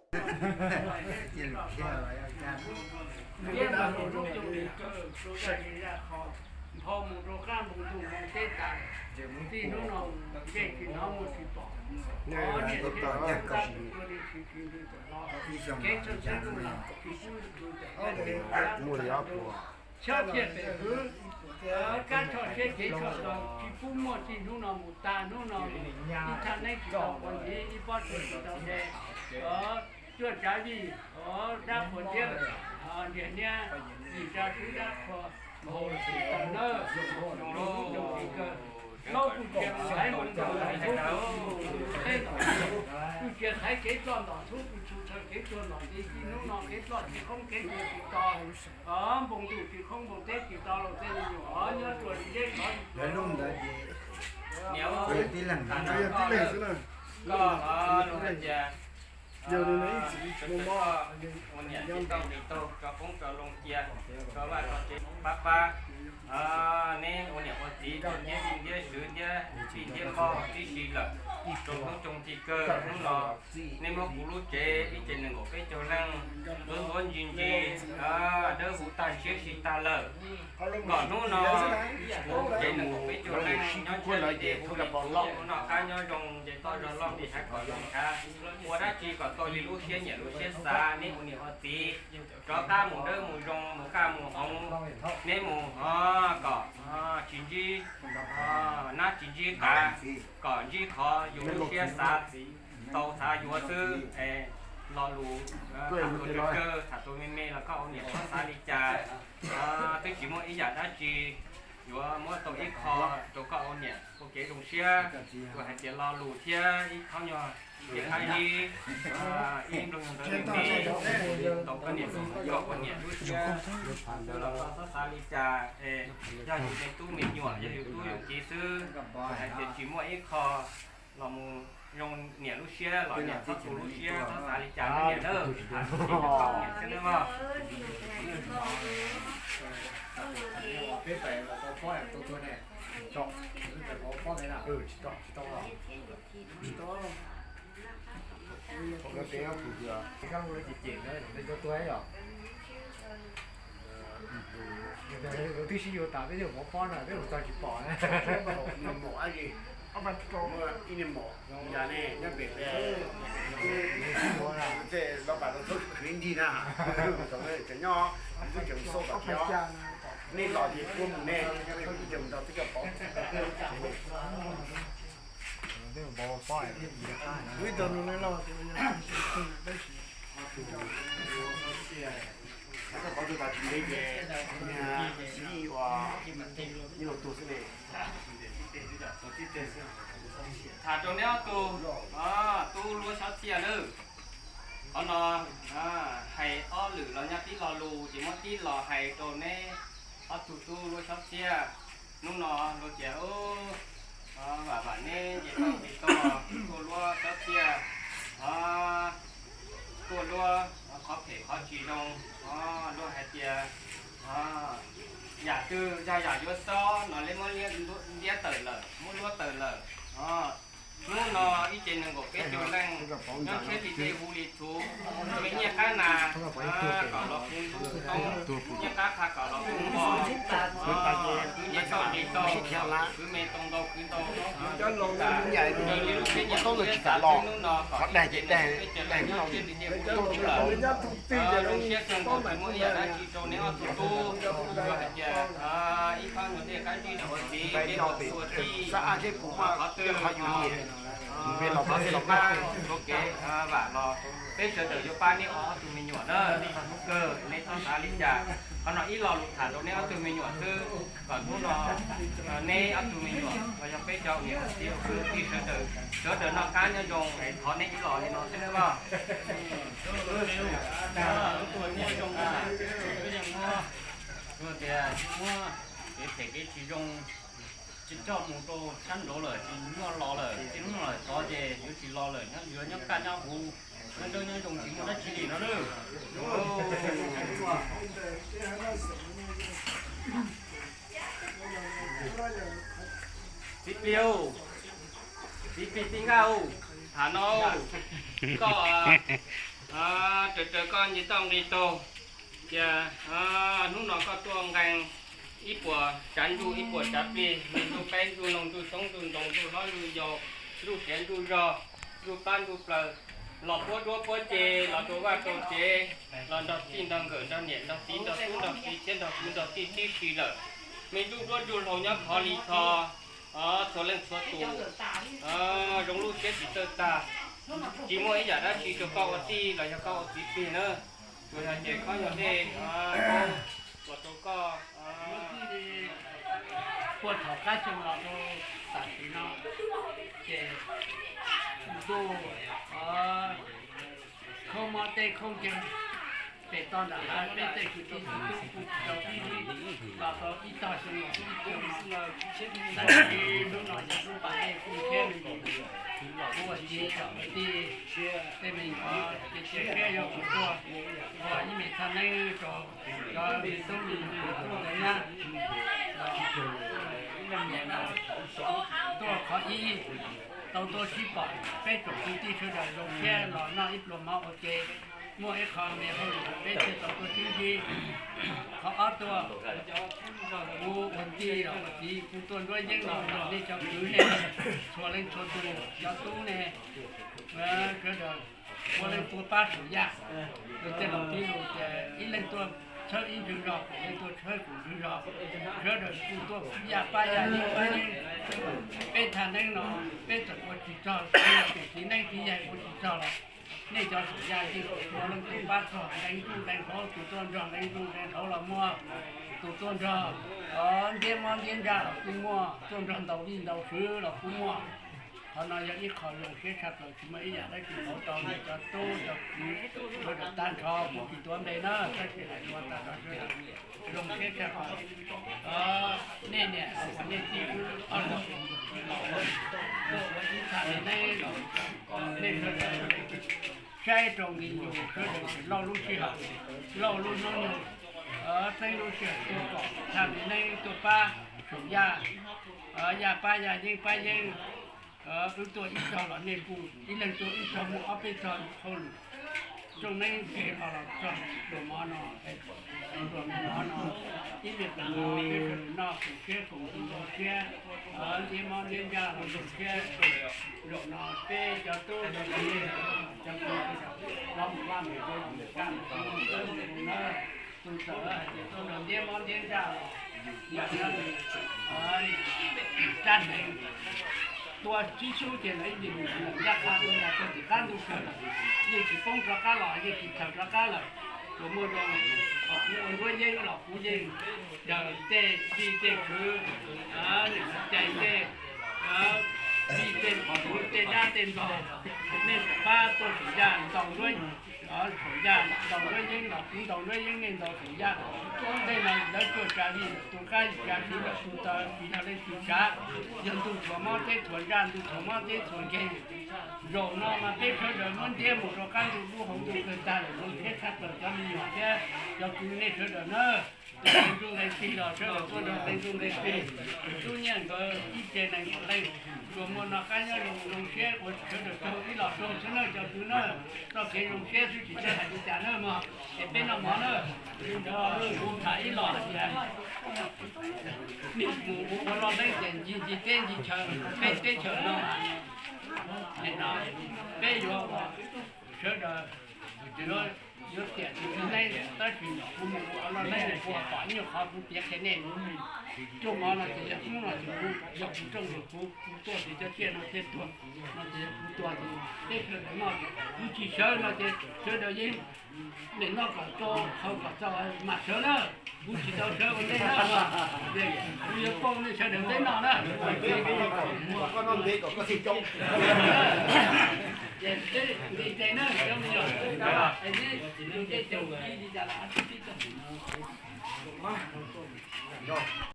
Npau mus rau qab npoo ntuj npoo teb tas, txij hnub no ntsej tsis hnov muaj tsis pom, niam txiv tab tsis tua li tsis tsis ntws tawm los, kev txhawj xeeb tsis pub ntws tawm los, xyob txhiaj pem hwv, kab tsho siab cev tsho taw tsis pub muaj txij hnub no mus tag hnub no, ib thaj neeb tsis tau quav ntxiv, ib pob tsuas tsis tau de, cuaj tsav vij, dab qhuas thiab ntiag niab, vim tsa swb dab qhuas, npau tsis tau nawb, zoo lub zoo tsis kawg. Laub kuj cia qhaiv npoo ntuj ntom ntxhub, kuj cia qhaiv kev ploj ntom ntxhub, kuj txhua chaw kev tuag ntom nti, txij hnub no kev ploj tsis khoob kev tuag tsis to, npoo ntuj tsis khoob npoo teb tsis to los tej me nyuam nyob rua li deb qhov. Yog tib leeg xwb na. Koj lus hais tias ua niam tsis tau nqis taug tso qoob tso loo cia, tso vaj tso tsev pab pab. Neb ua niam ua txiv rau ntiab vij ntiab swv ntiab txij ntiab npog tib si lawm, rau hnub coog txij kawg hnub no, neb muab kuv lub tsev ib tsev nees nkaum peb caug leej, ntuav ntuav ntsis ntsis, dawb huv tag siab si tag lawm. Kom hnub no kuv tsev nees nkaum peb caug leej nyob ntshiab li tej hu li kuv noj qab nyob zoo nce toj zog loj nti hav kom zoo ntshav, ua dab tsi kom tau li lub siab nyiam lub siab xav, neb ua niam ua txiv rov qab mus dawb mus zoo mus kaj mus hoov, neb mus ho kom tsis ntsib nab tsis ntsib qav, kom ntsib qhov yus lub siab xav tau xav yuav xwb. Lo lus tham tus kawg tham tus me me los koj ua niam txhob xav li cas, twb tsis muaj ib yam dab tsi yuav muab tau ib qho rau koj ua niam ua kev zoo siab. Kuv hais tias lo lus thiab ib qho nyuag kev qab zib, ib nplooj ntawd me me tau koj niam, koj ua niam lub siab, los koj txhob xav li cas es yog yus me tub me nyuam yog yus tub yus kiv xwb, hais tias tsis muaj ib qho los mus zoo niam lub siab los niam txhob tu lub siab txhob xav li cas niam na. Twb sib yuav tas peb cov mov pob no peb mus txog tsis pom na. Ib niag mom yas ne nyob pem, los pas rau thaub khwv ib ncig na, tseem nyob, twb tseem xauj tom kiv, nej los ces kuv mus ne, twb tseem nrog twb cov pov. Ib tug no ne los tab sis Koj pov tug tas tsis ntev ces niag Sib Yij ua ib los tug xwb ne. Tham rau neb ob tug, tub Luab Xyob Txhiaj nawb. Qhov no hais ob lwm los nyob tib lo lus ces muab tib lo hais rau neb ob tug tub Luab Xyob Txhiaj. Hnub no luag tias vam vam neb nce toj nqis tog tuaj Luab Xyob Txhiaj, tuaj Luab qhov phem qhov tsis zoo, luag hais tias yam twg yog yam yuav xob no neb muab liab tawm lawm, muab luab tawm lawm. Hnub no ib ce nees nkaum peb caug leej nyob ntshiab li tej hu li txhuv, me nyiaj qab nas kom los kuv ntub toob, nyiaj qab qha kom los kuv npog, kwv nce toj nqis tog, kwv me tau ntau kwv ntau, raws li lub siab nyiam lub siab xav xwb. Hnub no kom ib ce nees nkaum peb caug leej nyob ntshiab li tej hu li txhuv lawm. Zoo siab kawg nkaus tsis muaj ib yam dab tsi rau neb ob tug tub. Luag hais tias ib phab ntsuag dej qab zib rau ua txiv, neb ua txuj ua tij, qhov twg qhov yuav nyiam, peb los pab, peb los pab, ua kev vam los peb sawv daws yuav pab neb ob tug me nyuam na. Hnub kawg neb txhob xav li cas. Qhov no ib lo lus tham rau neb ob tug me nyuam xwb, kom hnub no neb ob tug me nyuam los yog peb cov niam txiv kwv tij sawv daws, sawv daws noj qab nyob zoo, thov neb ib los li no xwb nawb mog. Tias muab kev phem kev tsis zoo coj mus rau sab nraud lawm, tsis muaj los lawm, tsis muaj los tod ces yuav tsis los lawm, nyob yuav nyob kaj nyob huv, nyob nrawb nyob zoo tsis muaj dab tsi li no na. Txiv Plig, Txiv Plig tij nkaj, tham no koj Raws raws koj nce toj nqis taug, ces hnub no koj tuaj nqee ib puas tsav ntsuj ib puas tsav plig, me ntsuj qaib ntsuj noog ntsuj xyoob ntsuj ntoo ntsuj hlob ntsuj yau, ntsuj siav ntsuj zog, ntsuj pab ntsuj plaws, los puab duab puab ce, los rau vaj rau tsev, los nrog txij nrog nkawm nrog niam nrog txiv nrog tub nrog kiv thiab nrog kwv nrog tij tib si lawm. Me ntsuj duab ntsuj hlauv nyob khov li tho, txhua leej txhua tus zoo lub siab tsis txawj tag, tsis muaj ib yam dab tsi rau koj ua tij los yog koj ua txiv plig na. Tsuas yog ces koj yog dej, los rau koj puag thaum qab xyoo los rau tam sim no, ces ntuj khaub mob teb khaub ncaug, pem toj nram hav peb tej kwv tij txiv tub kuj tsis tau sib ntsib los tau ib tog xyoo los ib xyoo no. Tab sis hnub no yog hnub pas dej kuj thiab me ntsis, kuv ua txiv kom kwv tij tej me nyuam ces cia siab yog kuv tuaj ua ib me txhaj neeb rau cov me tub me nyuam tub me nyab tuaj qhov ib, tau tuaj sib pom peb tsoom kwv tij sawv daws zoo siab los noj ib pluag mov ua ke, muaj ib qho me hauj lwm peb thiaj tau tuaj sib ntsib. Qhov ob tuaj, kuv ua tij los ua txiv kuv tuaj nruab yeeb los nrog nej cov kwv nej, txhua leej txhua tus cov tub ne, sawv daws ua leej tuaj pab saum yaj. Lus tej laus piv lus tias ib leeg tuaj tshawb ib ntswg zog, kuv leej tuaj tshawb kuv ntswg zog. Sawv daws kuj tuaj pab yaj pab yeeb pab yeeb. Peb thaj neeb no peb txawm ua tsis txog, tus txiv neeb txiv yaig ua tsis txog los nej cov saum yaj yeej ua leej tuaj pab txog, nqee ntuj nqee hlauv, tus tuaj nrog nqee ntuj nqee hlauv los muaj, tus tuaj nrog ntiab mob ntiab ntsaj los kuj muaj, tuaj nrog ntaus vij ntaus sub los kuj muaj. Qhov no yog ib qho zoo siab tshaj plaws, tsis muaj ib yam dab tsi pauv tau nej cov tub cov kwv sawv daws tag nrho, kuv tsis tuav npe na, tab sis hais txog tag nrho sawv daws zoo siab tshaj plaws. Nej niam nej txiv, nej sawv daws saib rau nqi yus sawv daws tseem lauj lub sij hawm, lauj lub hnub nyoog, txeeb lub sij hawm tuaj kom thaj me neeb tuaj pab saum yaj, yaj pab yaj yeeb pab yeeb. Wb tuaj ib txog los nej kuj ib leeg tuaj ib txog muaj ob peb txog hauj lwm. Rooj neeb peg los los txog pluas mov no, pluas mov no, ib me pluas mov peb sawv daws noj koom siab koom ntsws zoo siab, ntiab mob ntiab ntsaj los zoo siab. Zaum no peb cov tub cov kwv los mus vaj mus tsev los mus kaj mus hnub mus hnub na, tus txawm hais tias tuaj nrog ntiab mob ntiab ntsaj los yog nyob li tsab hneev tua tsib xub ces lawv yeej ncaj qha ua ntawd rau tim qab ntuj sawv, yeej tsis poob rov qab los, yeej tsis tawg rov qab lawm. Tsuas muaj zoo, kuv ua nruab yeeb los kuv yeej daws tej vij tej kwv, cais tej vij tej, tej dab tej ntxog, nej pab tuaj saum yaj ntaus nruab, saum yaj ntaus nruab yeeb los kuv ntaus nruab yeeb, nej ntaus saum yaj. Tej no lawv tuaj tsa vij, tus qab tsa siv los tus taw tsis yog leej twg tsav, yog ntuj txhuam mob teb txhuam ntsaj, ntuj txhuam mob teb txhuam nkeeg. Zaum no mas peb sawv daws muab ntiab mus rau qab ntuj dub hauv ntuj kawg tag lawm, zoo siab tshaj plaws cov me nyuam thiab cov kwv nej sawv daws na. Tus nqe ntsuj nqe plig los sawv daws tuaj nrog nqe ntsuj nqe plig, tub nyiaj nkawd ib tsev nees nkaum leej, tsuas muaj noj qab nyob zoo, zoo siab ua sawv daws raug ib los raug xwb na cov kwv na. Txoj kev zoo siab xwb tsis txawj hais li cas na mog, es peb noj mov na. Kuv tham ib los hais tias nej mus ua loj leeb ces ncig ncig teb ncig chaw, peb teb chaws no, no peb yuav ua sawv daws yuav tiam tus txiv neeb, tab sis kuv mus ua loj leeb kuv pom ib nyuag qhov kuv piav qhia nej. Rooj mov no ces yog hnub no ces kuv, yog kuv rooj ces kuv, kuv tuaj ces cov tsiaj no thiaj tuag, no ces yog kuv tuag ces peb sawv daws noj, kuv tsis sawv no ces sawv daws yeej nim no kom tso, haus kom txaus mam sawv na. Kuv tsis tau sawv ua ntej na, kuv yuav pauj nej sawv daws teb noj na. Koj noj ntev kom koj thiaj coob. Nqis tes na cov me nyuam, es neb mus nce ces ua li cas los